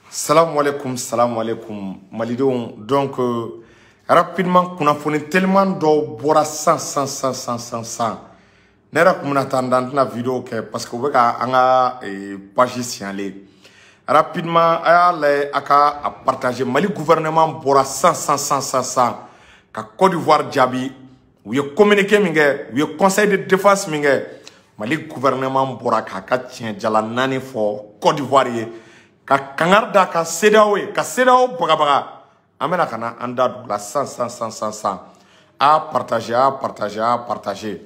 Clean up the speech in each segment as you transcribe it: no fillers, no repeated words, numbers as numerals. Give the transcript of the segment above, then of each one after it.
Salam alaikum, salam alaikum malidenw. Donc rapidement, kunnafoni teliman dɔw bɔra san san san san san san. Ne yɛrɛ kun bɛna taa n da, n tɛna vidéo kɛ parce que u bɛ ka an ka page signaler. Rapidement, a y'a lajɛ a ka a partager. Mali gouvernement bɔra san san san san san ka Côte d'Ivoire jaabi. U ye communiqué min kɛ, u ye conseil de défense min kɛ, Mali gouvernement bɔra k'a ka tiɲɛ jala naani fɔ Côte d'Ivoire ye, ka kangari da ka CEDEAO ye, ka CEDEAO bagabaga. An bɛna ka na an da don o la san san san san san. A y'a partager, a y'a partager, a y'a partager.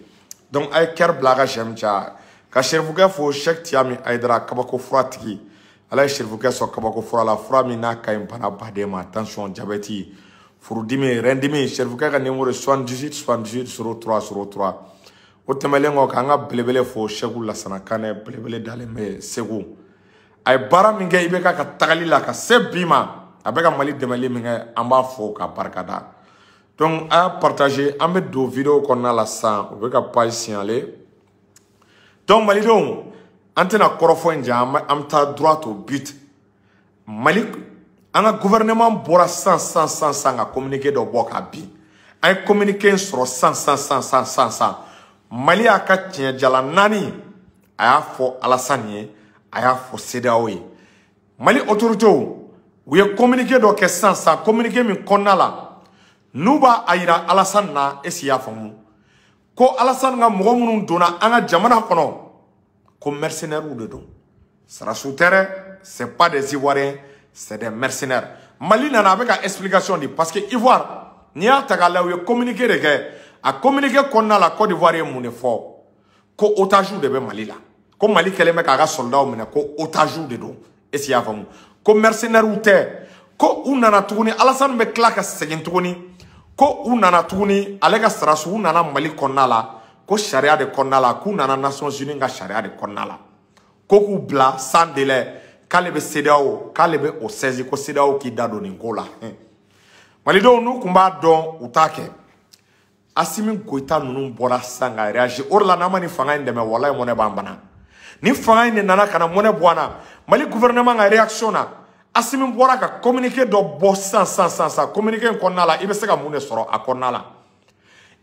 Donc a ye cœur bila, a ka j'aime caya, ka Serifukɛ fo, Cheikh Tiami Ayidara, kabako fura tigi. Ala ye Serifukɛ sɔn kabako fura la, fura min n'a ka ɲi bana baden ma, tension, diabète, furudimi, rein-dimi. Serifukɛ ka numéro 78 78 03 03. O tɛmɛnen kɔ, k'an ka belebele fo, Sɛku Lasana Kanɛ, belebele dalen bɛ Segu. A ye baara min kɛ, i bɛ ka tagali la ka se bi ma, a bɛ ka Mali dɛmɛli min kɛ, an b'a fo ka barikada. Donc a y'a partager. An bɛ don vidéo kɔnɔna la sisan, u bɛ ka page signaler. Donc malidenw, an tɛna kɔrɔfɔ in jan, an bɛ taa droit au but. Mali, an ka gouvernement bɔra sisan sisan sisan sisan ka communiqué dɔ bɔ ka bin. An ye communiqué in sɔrɔ sisan sisan sisan sisan sisan sisan. Mali y'a ka tiɲɛ jala naani, a y'a fɔ Alassane ye, a y'a fɔ CEDEAO ye. Mali autorités, u ye communiqué dɔ kɛ sisan sisan, communiqué min kɔnɔna la n'u b'a a yira Alassane na, est ce que i y'a faamu, ko Alassane ka mɔgɔ minnu donna an ka jamana kɔnɔ, ko mercenaires de don, sarasiw tɛ dɛ, c'est pas des Ivoiriens, c'est des mercenaires. Mali nana, a bɛ ka explication di, parce que Ivoire, n'i y'a ta k'a lajɛ, u ye communiqué de kɛ. A communiqué kɔnɔna la, Côte d'Ivoire ye mun de fɔ? Ko otage de bɛ Mali la, ko Mali kɛlen bɛ k'a ka soldats minɛ, ko otage de don, est ce que i y'a faamu, ko mercenaires tɛ. Ko u nana tuguni, Alassane bɛ tila ka segin tuguni, ko u nana tuguni, ale ka sarasiw, u nana Mali kɔnɔna la, ko sariya de kɔnɔna la, k'u nana Nations Unies ka sariya de kɔnɔna la, ko k'u bila sans délai, k'ale bɛ CEDEAO, k'ale bɛ o saisi, ko CEDEAO k'i da don nin ko la. Malidenw, n'u kun b'a dɔn, u t'a kɛ. Assimi Goïta ninnu bɔra sisan ka réagir. O de la, n'an ma nin fanga in dɛmɛ, walayi, mɔnɛ b'an bana. Ni fanga in de nana ka na mɔnɛ bɔ an na. Mali gouvernement ka réaction na, Assimi bɔra ka communiqué dɔ bɔ sisan sisan sisan sisan. Communiqué in kɔnɔna la, i bɛ se ka mun de sɔrɔ a kɔnɔna la?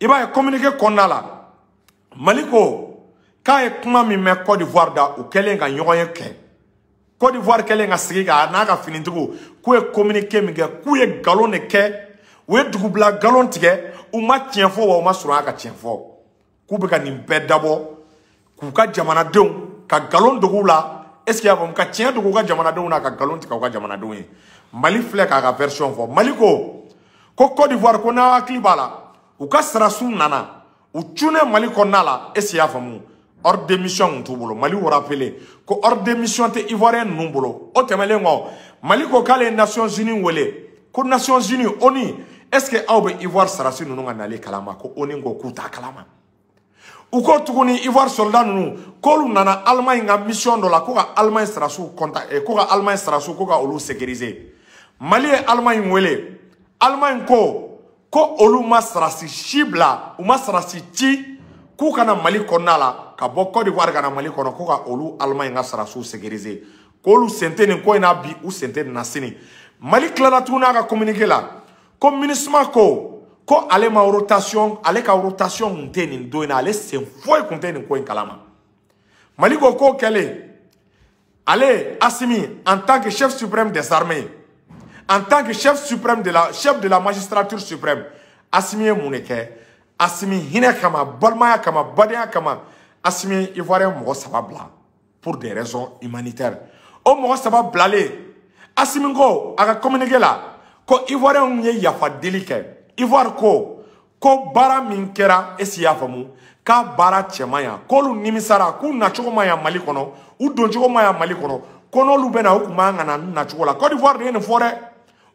I b'a ye, communiqué kɔnɔna la, Mali ko k'a ye kuma min mɛn Côte d'Ivoire da, u kɛlen ka ɲɔgɔn ye kɛ, Côte d'Ivoire kɛlen ka sigi ka n'a ka finitigiw, k'u ye communiqué min kɛ, k'u ye nkalon de kɛ, u ye dugubila nkalon tigɛ, u ma tiɲɛ fɔ, wa u ma surunya ka tiɲɛ fɔ, k'u bɛ ka nin bɛɛ dabɔ k'u ka jamanadenw ka nkalon dogo u la, est ce que i y'a faamu, ka tiɲɛ dogo u ka jamanadenw na, ka nkalon tigɛ u ka jamanadenw ye. Mali filɛ k'a ka version fɔ. Mali ko Côte d'Ivoire, ko n'a hakili b'a la, u ka sarasiw nana, u cunnen Mali kɔnɔna la, est ce que i y'a faamu, ordre de mission tun t'u bolo. Mali y'o rappelé ko ordre de mission tɛ Ivoirien ninnu bolo. O tɛmɛnen kɔ, Mali ko k'ale ye Nations Unies wele, ko Nations Unies, ONU, est ce que aw bɛ Ivoire sarasi ninnu ka nali kalama? Ko ONU ko k'u t'a kalama. U ko tuguni, Ivoire soldat ninnu, k'olu nana Allemagne ka mission dɔ la, ko ka Allemagne sarasiw contact, ko ka Allemagne sarasiw, ko ka olu sécuriser. Mali ye Allemagne wele, Allemagne ko olu ma sarasi si bila, u ma sarasi ci k'u kana Mali kɔnɔna la, ka bɔ Côte d'Ivoire ka na Mali kɔnɔ, ko ka olu Allemagne ka sarasiw sécuriser, k'olu sen tɛ nin ko in na bi, u sen tɛ nin na sini. Mali tilala tuguni a ka communiqué la ko MINUSMA ko ale ma rotation, ale ka rotation kun tɛ nin don in na, ale sen foyi kun tɛ nin ko in kalama. Mali ko k'o kɛlen, ale Assimi, en tant que chef suprême des armées, en tant que chef suprême de la chef de la magistrature suprême, Assimi ye mun de kɛ? Assimi, hinɛ kama, balimaya kama, badenya kama, Assimi ye Ivoirien mɔgɔ saba bila pour des raisons humanitaires. O mɔgɔ saba bilalen, Assimi ko a ka communiqué la ko Ivoirien ye yafa deli kɛ. Ivoire ko baara min kɛra, est ce que i y'a faamu, k'a baara cɛ man ɲa, k'olu nimisara, k'u nacogo man ɲa Mali kɔnɔ, u doncogo man ɲa Mali kɔnɔ, ko n'olu bɛ na, u tun man kan ka na nacogo la. Côte d'Ivoire de ye nin fɔ dɛ.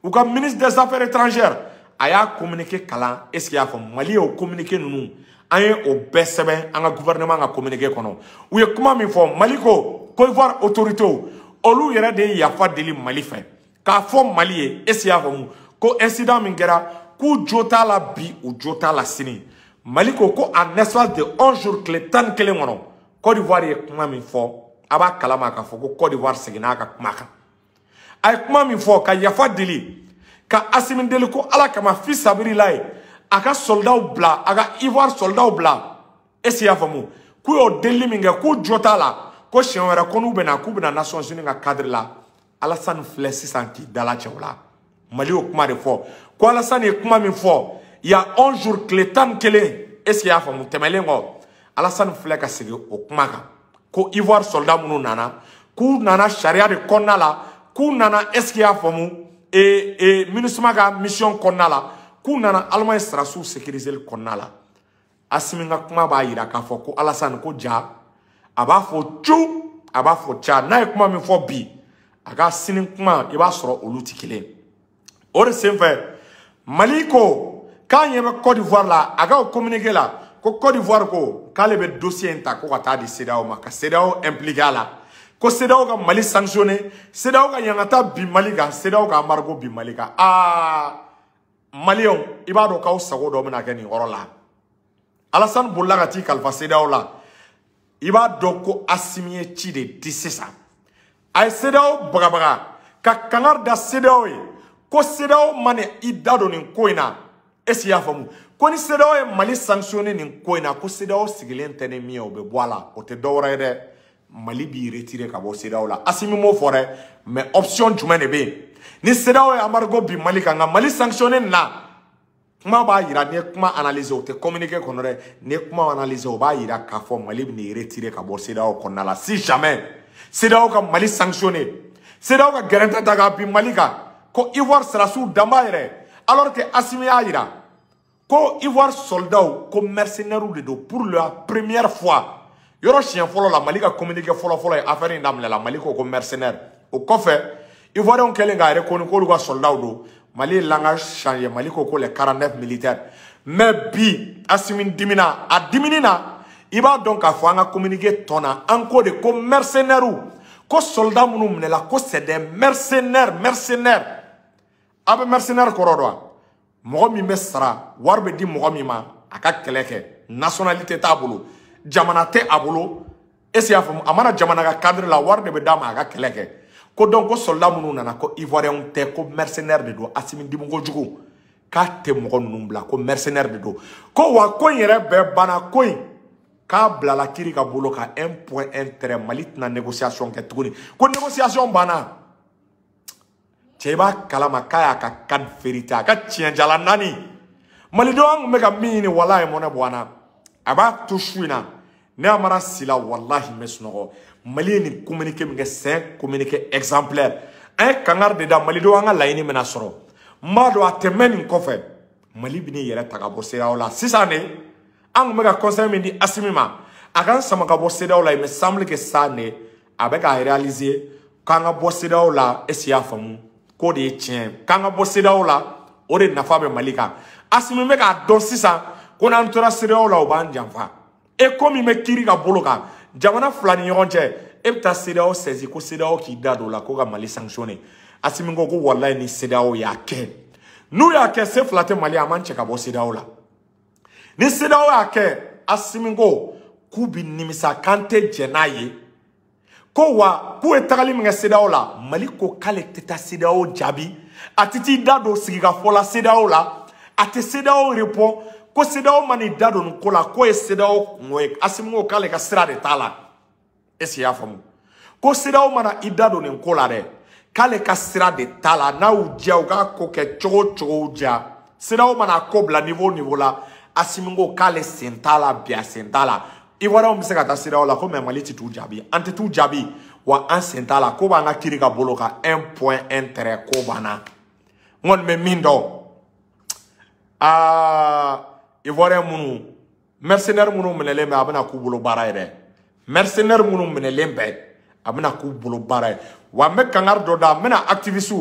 U ka ministre des Affaires étrangères, a y'a communiqué kalan, est ce que i y'a faamu. Mali y'o communiqué ninnu, an ye o bɛɛ sɛbɛn an ka gouvernement ka communiqué kɔnɔ. U ye kuma min fɔ, Mali ko Côte d'Ivoire autorités, olu yɛrɛ de ye yafa deli Mali fɛ, k'a fɔ Mali ye, est ce que i y'a faamu, ko incident min kɛra, k'u jo t'a la bi, u jo t'a la sini. Mali ko en espace de 11 jours, tile 11 kɔnɔ, Côte d'Ivoire ye kuma min fɔ, A b'a kalama k'a fɔ ko Côte d'Ivoire seginna a ka kuma kan. A ye kuma min fɔ ka yafa deli, ka Assimi deli ko Ala kama fi sabiri la ye, a ka soldatw bila, a ka Ivoire soldatw bila. Est ce que i y'a faamu? K'u y'o delili min kɛ, k'u jo t'a la, ko siɲɛ wɛrɛ ko n'u bɛna, k'u bɛna Nations Unies ka cadre la. Alassane filɛ sisan k'i dala cɛ o la. Mali y'o kuma de fɔ ko Alassane ye kuma min fɔ il y a 11 jours, tile 11, est ce que i y'a faamu, tɛmɛlen kɔ, Alassane filɛ ka segin o kuma kan ko Ivoire soldat minnu nana, k'u nana sariya de kɔnɔna la, k'u nana, est ce que i y'a faamu, e MINUSMA ka mission kɔnɔna la, k'u nana Allemagne sɔrɔdasiw sécuriser kɔnɔna la. Assimi ka kuma b'a yira k'a fɔ ko Alassane ko ja, a b'a fɔ cu, a b'a fɔ ca. N'a ye kuma min fɔ bi, a ka sini kuma, i b'a sɔrɔ olu tɛ kelen. O de senfɛ, Mali ko k'a ɲɛ bɛ Côte d'Ivoire la, a ka o communiqué la ko Côte d'Ivoire ko k'ale bɛ dossier in ta ko ka taa di CEDEAO ma, ka CEDEAO impliqué a la, ko CEDEAO ka Mali sanctionné, CEDEAO ka ɲangata bin Mali kan, CEDEAO ka embargo bin Mali kan. Aa, Maliyɛnw, i b'a dɔn k'aw sago dɔ bɛna kɛ nin yɔrɔ la. Alassane bolila ka t'i kalifa CEDEAO la. I b'a dɔn ko Assimi ye ci de di sisan. A ye CEDEAO bagabaga ka kangari da CEDEAO ye ko CEDEAO mana i da don nin ko in na, est ce que i y'a faamu, ko ni CEDEAO ye Mali sanctionné nin ko in na, ko CEDEAO sigilen tɛ ni min ye, o bɛ bɔ a la. O tɛ dɔwɛrɛ ye dɛ, Mali b'i retiré ka bɔ CEDEAO la. Assimi m'o fɔ dɛ, mais option jumɛn de bɛ yen ni CEDEAO ye embargo bin Mali kan, nka Mali sanctionné nin na? Kuma b'a yira, n'i ye kuma analyser, o tɛ communiqué kɔnɔ dɛ, n'i ye kuma analyser, o b'a yira k'a fɔ Mali bɛ n'i retiré ka bɔ CEDEAO kɔnɔna la. Si jamais CEDEAO ka Mali sanctionné, CEDEAO ka gɛrɛntɛ ta k'a bin Mali kan, ko Ivoire sɔrɔdasiw dan b'a yɛrɛ, alors que Assimi y'a yira ko Ivoire soldats ko mercenaires de don. Pour la première fois, yɔrɔ siɲɛ fɔlɔ la, Mali ka communiqué fɔlɔ fɔlɔ ye affaire in daminɛ la, Mali ko ko mercenaire. O kɔfɛ, Ivoiriens kɛlen k'a reconnu k'olu ka soldats don, Mali ye langage changé, Mali ko ko les 49 militaires. Mais bi, Assimi dimina, a dimini na, i b'a dɔn k'a fɔ an ka communiqué tɔ na, an ko de ko mercenaires, ko soldat minnu minɛla, ko c'est des mercenaires. Mercenaires, a bɛ mercenaire kɔrɔ dɔn wa? Mɔgɔ min bɛ sara, wari bɛ di mɔgɔ min ma a ka kɛlɛ kɛ, nationalité t'a bolo, jamana tɛ a bolo, est ce que i y'a faamu? A mana jamana ka cadre la, wari de bɛ d'a ma a ka kɛlɛ kɛ. Ko donc ko soldat minnu nana, ko Ivoiriens tɛ, ko mercenaire de don. Assimi dimi kojugu k'a tɛ mɔgɔ ninnu bila, ko mercenaire de don, ko wa ko in yɛrɛ bɛɛ banna, ko in k'a bilala kiiri ka bolo kan, un point un trait. Mali tɛna négociation kɛ tuguni, ko négociation banna. Cɛ, i b'a kalama k'a y'a ka carte vérité, a ka tiɲɛjala naani. Malidenw, an tun bɛ ka min ɲini, walahi mɔnɛ bɔ an na. A b'a to su in na, ne Amara Sila, walahi n bɛ sunɔgɔ. Mali ye nin communiqué min kɛ, c'est un communiqué exemplaire. An ye kangari de da malidenw, an ka laɲini bɛna sɔrɔ. N b'a dɔn a tɛ mɛn nin kɔfɛ, Mali bɛ n'i yɛrɛ ta ka bɔ CEDEAO la. Sisan de, an tun bɛ ka conseil min di Assimi ma, a k'an sama ka bɔ CEDEAO la, il me semble que ça ne a bɛ k'a réaliser k'an ka bɔ CEDEAO la. Est ce que i y'a faamu k'o de ye tiɲɛ, k'an ka bɔ CEDEAO la, o de nafa bɛ Mali kan? Assimi bɛ k'a dɔn sisan ko n'an tora CEDEAO la, o b'an janfa. E ko min bɛ kiiri ka bolo kan jamana fila ni ɲɔgɔn cɛ, e bɛ taa CEDEAO saisi ko CEDEAO k'i da don o la ko ka Mali sanctionner. Assimi ko ko walayi ni CEDEAO y'a kɛ, n'u y'a kɛ, se fila tɛ Mali, a man cɛ ka bɔ CEDEAO la. Ni CEDEAO y'a kɛ, Assimi ko k'u bi nimisa, k'an tɛ jɛn n'a ye, ko wa k'u ye tagali min kɛ CEDEAO la, Mali ko k'ale tɛ taa CEDEAO jaabi, a tɛ t'i da don sigikafɔ la CEDEAO la, a tɛ CEDEAO répond, ko CEDEAO ma n'i da don nin ko la, k'o ye CEDEAO kungo ye. Assimi ko k'ale ka sira de t'a la. Est ce que i y'a faamu ko CEDEAO mana i da don nin ko la dɛ, k'ale ka sira de t'a la? N'a y'u diya, u k'a ko kɛ cogo o cogo, u diya, CEDEAO mana ko bila niveau o niveau la, Assimi ko k'ale sen t'a la bi, a sen t'a la. Ivoiriens bɛ se ka taa CEDEAO la ko, mais Mali tɛ t'u jaabi, an tɛ t'u jaabi, wa an sen t'a la, ko b'an ka kiiri ka bolo kan, un point un trait, ko banna. N kɔni bɛ min dɔn, aa, Ivoirien minnu, mercenaire minnu minɛlen bɛ, a bɛna k'u bolo baara ye dɛ. Mercenaire minnu minɛlen bɛ, a bɛna k'u bolo baara ye. Wa n bɛ kangari dɔ da, n bɛna activiste,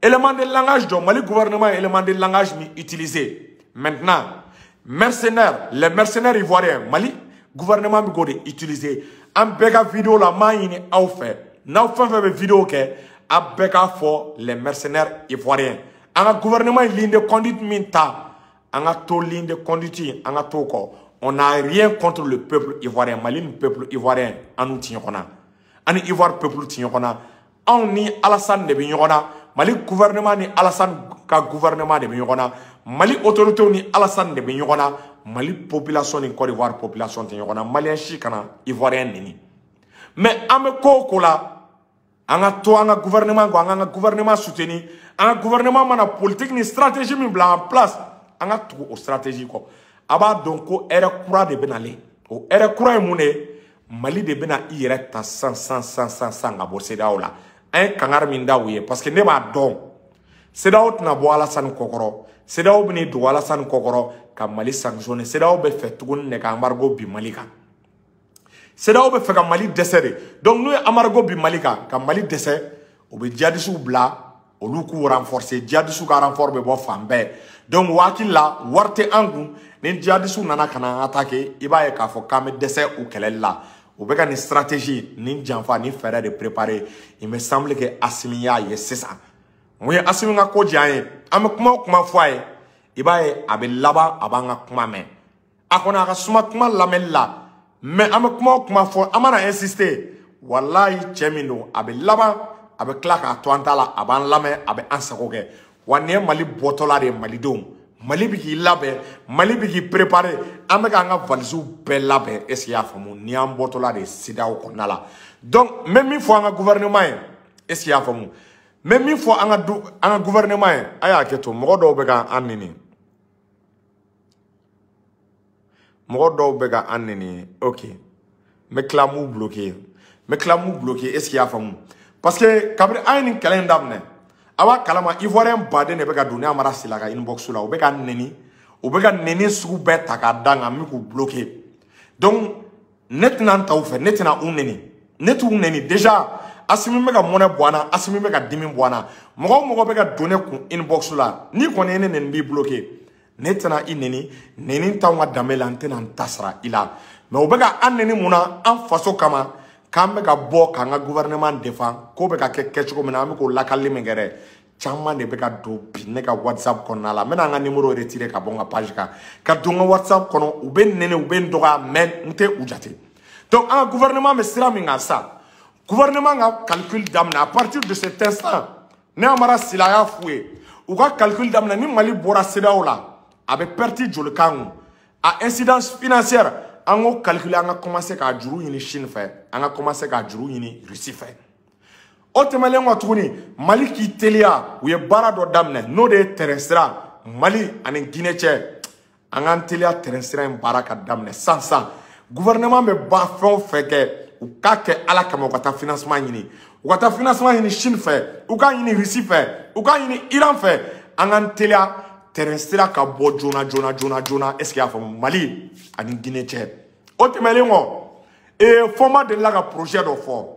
élément de langage dɔ, Mali gouvernement ye élément de langage min utiliser maintenant, mercenaires, les mercenaires ivoiriens, Mali gouvernement bɛ k'o de utiliser. An bɛɛ ka vidéo la, n b'a ɲini aw fɛ, n'aw fɛn fɛn bɛ vidéo kɛ, a bɛɛ k'a fɔ les mercenaires ivoiriens. An ka gouvernement ye ligne de conduite min ta, an ka to ligne de conduite, an ka t'o kɔ. On n'a rien contre le peuple ivoirien. Mali ni peuple ivoirien, an n'u ti ɲɔgɔn na. An ni Ivoire peuple tɛ ɲɔgɔn na. Anw ni Alassane de bɛ ɲɔgɔn na. Mali gouvernement ni Alassane ka gouvernement de bɛ ɲɔgɔn na. Mali autorités ni Alassane de bɛ ɲɔgɔn na. Mali population ni Côte d'Ivoire population tɛ ɲɔgɔn na. Malien si kana Ivoirien neni. Mais an bɛ ko o ko la, an ka to an ka gouvernement kɔ, an k'an ka gouvernement soutenir. An ka gouvernement mana politique ni stratégie min bila en place, an ka tugu o stratégie kɔ. A b'a dɔn ko ère kura de bɛ nalen. O ère kura ye mun de ye? Mali de bɛna i yɛrɛ ta san san san san san ka bɔ CEDEAO la. An ye kangari min da u ye, parce que ne b'a dɔn CEDEAO tɛna bɔ Alassane kɔkɔrɔ. CEDEAO bɛn'i dogo Alassane kɔkɔrɔ ka Mali sanctionner. CEDEAO bɛ fɛ tuguni de ka embargo bin Mali kan. CEDEAO bɛ fɛ ka Mali dɛsɛ de. Donc n'u ye embargo bin Mali kan ka Mali dɛsɛ, u bɛ djihadistes bila, olu k'u renforcer. Djihadistes ka renfort bɛ bɔ fan bɛɛ. Donc waati la wari tɛ an kun. Ni djihadistes nana ka na an attaquer, i b'a ye k'a fɔ k'an bɛ dɛsɛ u kɛlɛli la. U bɛ ka nin stratégie, nin janfa, nin fɛɛrɛ de préparer. Il me semble que Assimi y'a ye sisan. Mun ye Assimi ka ko diya an ye? An bɛ kuma o kuma fɔ a ye, i b'a ye a bɛ laban a b'an ka kuma mɛn. A kɔni a ka suma kuma lamɛnli la, mais an bɛ kuma o kuma fɔ, an mana insister, walayi cɛ min don, a bɛ laban a bɛ tila k'a to an ta la, a b'an lamɛn, a bɛ an sago kɛ. Wa nin ye Mali bɔtɔla de ye. Malidenw, Mali bɛ k'i labɛn, Mali bɛ k'i préparer. An bɛ k'an ka valises bɛɛ labɛn. Est ce que i y'a faamu? Nin y'an bɔtɔla de ye CEDEAO kɔnɔna la. Donc n bɛ min fɔ an ka gouvernement ye, est ce que i y'a faamu? N bɛ min fɔ an ka gouvernement ye, a y'a kɛ to. Mɔgɔ dɔw bɛ ka an neni, mɔgɔ dɔw bɛ ka an neni. Ok, n bɛ tila m'u bloquer, n bɛ tila m'u bloquer. Est ce que i y'a faamu? Parce que kabini an ye nin kɛlɛ in daminɛ, a b'a kalama Ivoirien baden de bɛ ka don ne Amara Sila ka inbox la. U bɛ ka neni, u bɛ ka neni sugu bɛɛ ta k'a da n kan, n bɛ k'u bloquer. Donc ne tɛna n ta u fɛ, ne tɛna u neni, ne t'u neni. Déjà Assimi bɛ ka mɔnɛ bɔ an na, Assimi bɛ ka dimi bɔ an na. Mɔgɔ o mɔgɔ bɛ ka don ne kun inbox la, n'i kɔni ye ne neni, n b'i bloquer. Ne tɛna i neni, neni t'anw ka danbe la, n tɛna n ta sara i la. Mais u bɛ ka an neni mun na? An faso kama, k'an bɛ ka bɔ k'an ka gouvernement défend, ko bɛ ka kɛ kɛcogo min na, an bɛ k'o lakalili min kɛ dɛ. Caman de bɛ ka don bi ne ka WhatsApp kɔnɔna la. N bɛna an ka numéro retirer ka bɔ n ka page kan, ka don n ka WhatsApp kɔnɔ. U bɛ neni, u bɛ n dɔgɔya, mais n tɛ u jate. Donc an ka gouvernement bɛ sira min kan sisan, gouvernement ka calcul daminɛ à partir de cet instant. Ne Amara Sila y'a f'u ye, u ka calcul daminɛ. Ni Mali bɔra CEDEAO la, a bɛ perte joli k'an kun, a incidence financière, an k'o calculer. An ka commencer k'a juru ɲini Chine fɛ, an ka commencer k'a juru ɲini Russie fɛ. O tɛmɛnen kɔ tuguni, Mali k'i teliya, u ye baara dɔ daminɛ, n'o de ye terrain sira Mali ani Guinée cɛ. An k'an teliya terrain sira in baara ka daminɛ san san. Gouvernement bɛ ba fɛn o fɛn kɛ, u k'a kɛ Ala kama, u ka taa financement ɲini, u ka taa financement ɲini Chine fɛ, u k'a ɲini Russie fɛ, u k'a ɲini Iran fɛ. An k'an teliya terrain sira ka bɔ joona joona joona joona. Est ce que i y'a faamu? Mali ani Guinée cɛ. O tɛmɛnen kɔ, Fɔnba delila ka projet dɔ fɔ.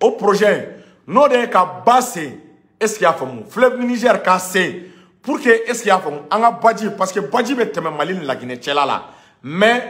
O projet n'o de ye ka ba sen, est ce que i y'a faamu, fleuve Niger ka sen, pour que, est ce que i y'a faamu, an ka baji, parce que baji bɛ tɛmɛ Mali ni Laginɛ cɛla la, mais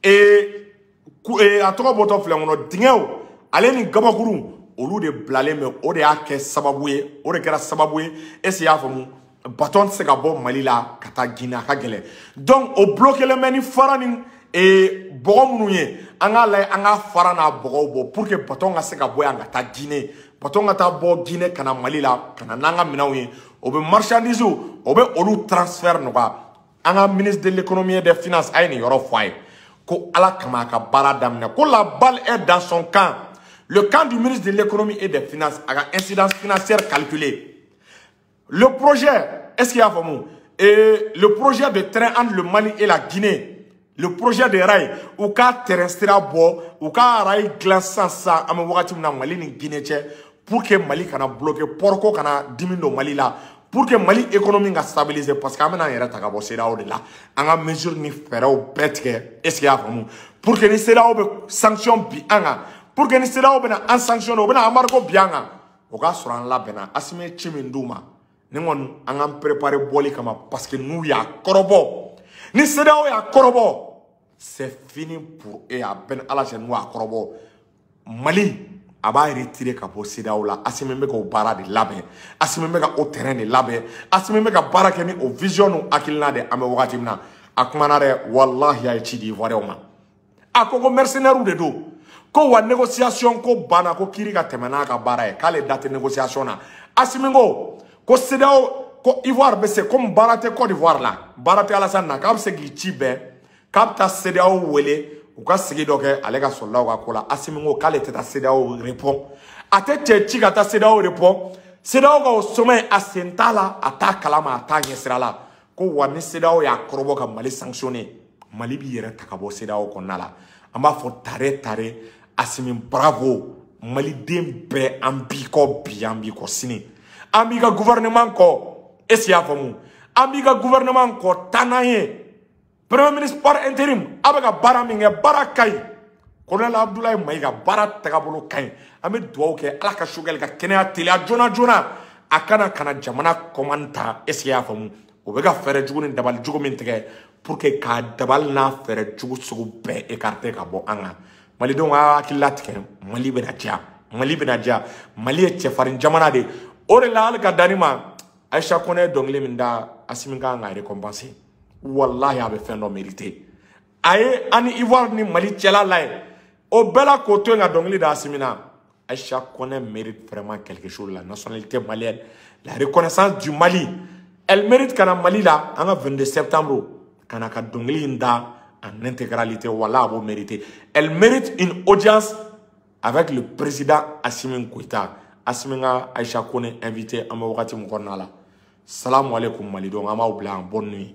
a tɔgɔ bɔtɔ filɛ kɔnɔ, dingɛw ale ni gabakuru olu de bilalen bɛ. O de y'a kɛ sababu ye, o de kɛra sababu ye, est ce que i y'a faamu, baton tɛ se ka bɔ Mali la ka taa Guinée, a ka gɛlɛn. Donc o bloquelen bɛ ni fara ni bɔgɔ minnu ye, an k'a lajɛ an k'a fara n'a bɔgɔw bɔ, pour que baton ka se ka bɔ yan ka taa Guinée, baton ka taa bɔ Guinée ka na Mali la ka na n'an ka minɛnw ye. O bɛ marchandise, o bɛ olu transfert nɔgɔya. An ka ministre de l'économie et des finances a ye nin yɔrɔ fɔ a ye ko Ala kama a ka baara daminɛ, ko la balle est dans son camp, le camp du ministre de l'économie et des finances. A ka incidence financière calculée. Le projet, est-ce qu'il y a faamu? Et le projet de train entre le Mali et la Guinée, le projet de rail, u ka terrain sira bɔ, u ka rail dilan sisan sisan, an bɛ wagati min na, Mali ni Guinée cɛ, pour que Mali kana bloquer, port ko kana dimi don Mali la, pour que Mali économie ka stabiliser, parce que an bɛna an yɛrɛ ta ka bɔ CEDEAO de la. An ka mesure ni fɛɛrɛw bɛɛ tigɛ, est-ce qu'il y a faamu? Pour que ni CEDEAO bɛ sanction bi an kan, pour que ni CEDEAO bɛna an sanctionner, u bɛna embargo bi an kan, o k'a sɔrɔ an labɛnna. Assimi ye ci min d'u ma, ni kɔni an k'an préparer bɔli kama, parce que n'u y'a kɔrɔbɔ, ni CEDEAO y'a kɔrɔbɔ, c'est fini pour eux. A bɛɛ ni Ala cɛ, n'u y'a kɔrɔbɔ, Mali a b'a retirer ka bɔ CEDEAO la. Assimi bɛ k'o baara de labɛn, Assimi bɛ ka o terrain de labɛn, Assimi bɛ ka baara kɛ ni o vision n'o hakilina de. An bɛ wagati min na, a kumana dɛ, walahi a ye ci di Ivoirien ma. A ko ko mercenaires de don, Ko wa négociation ko banna, ko kiiri ka tɛmɛ n'a ka baara ye, k'ale da tɛ négociation na. Assimi ko ko CEDEAO, ko Ivoire bɛ se, komi baara tɛ Côte d'Ivoire la, baara tɛ Alassane na, k'a bɛ se k'i ci bɛn k'a bɛ taa CEDEAO wele u ka sigi dɔ kɛ ale ka sɔrɔlaw ka ko la. Assimi ko k'ale tɛ taa CEDEAO répond, a tɛ cɛ ci ka taa CEDEAO répond. CEDEAO ka o sommet, a sen t'a la, a t'a kalama, a t'a ɲɛsira la. Ko wa ni CEDEAO y'a kɔrɔbɔ ka Mali sanctionner, Mali b'i yɛrɛ ta ka bɔ CEDEAO kɔnɔna la. An b'a fɔ tare tare, Assimi bravo. Maliden bɛɛ, an b'i kɔ bi, an b'i kɔ sini, an b'i ka gouvernement kɔ. Est-ce que i y'a faamu? An b'i ka gouvernement kɔ, taa n'an ye. Premier ministre par intérim, a bɛ ka baara min kɛ, baara ka ɲi. Colonel Abdoulaye Maïga, baara tagabolo ka ɲi. An bɛ dugawu kɛ Ala ka Choguel ka kɛnɛya teliya joona joona, a kana ka na jamana commande ta. Est-ce que i y'a faamu? O bɛ ka fɛɛrɛ jugu ni dabali jugu min tigɛ pour que k'a dabali n'a fɛɛrɛ jugu sugu bɛɛ écarter ka bɔ an kan. Malidenw ka hakili latigɛ, Mali bɛna diya, Mali bɛna diya. Mali ye cɛfarin jamana de ye. O de la, hali ka danni ma, Aïcha Kone ye dɔnkili min da, Assimi kan ka récompenser. Wallahi, a bɛ fɛn dɔ mérité. A ye an ni Ivoire ni Mali cɛla la ye, o bɛɛ la k'o to yen ka dɔnkili da Assimi na. Aïcha Kone mérite vraiment quelque chose, la nationalité malienne, la reconnaissance du Mali. Elle mérite ka na Mali la an ka 22 septembre, ka na ka dɔnkili in da en intégralité. Wala a b'o mérité. Elle mérite une audience avec le président Assimi Goïta. Assimi ka Aïcha Kone invité an bɛ wagati min kɔnɔna la. Salamu alaikum Malidenw, an b'aw bila en bonne nuit.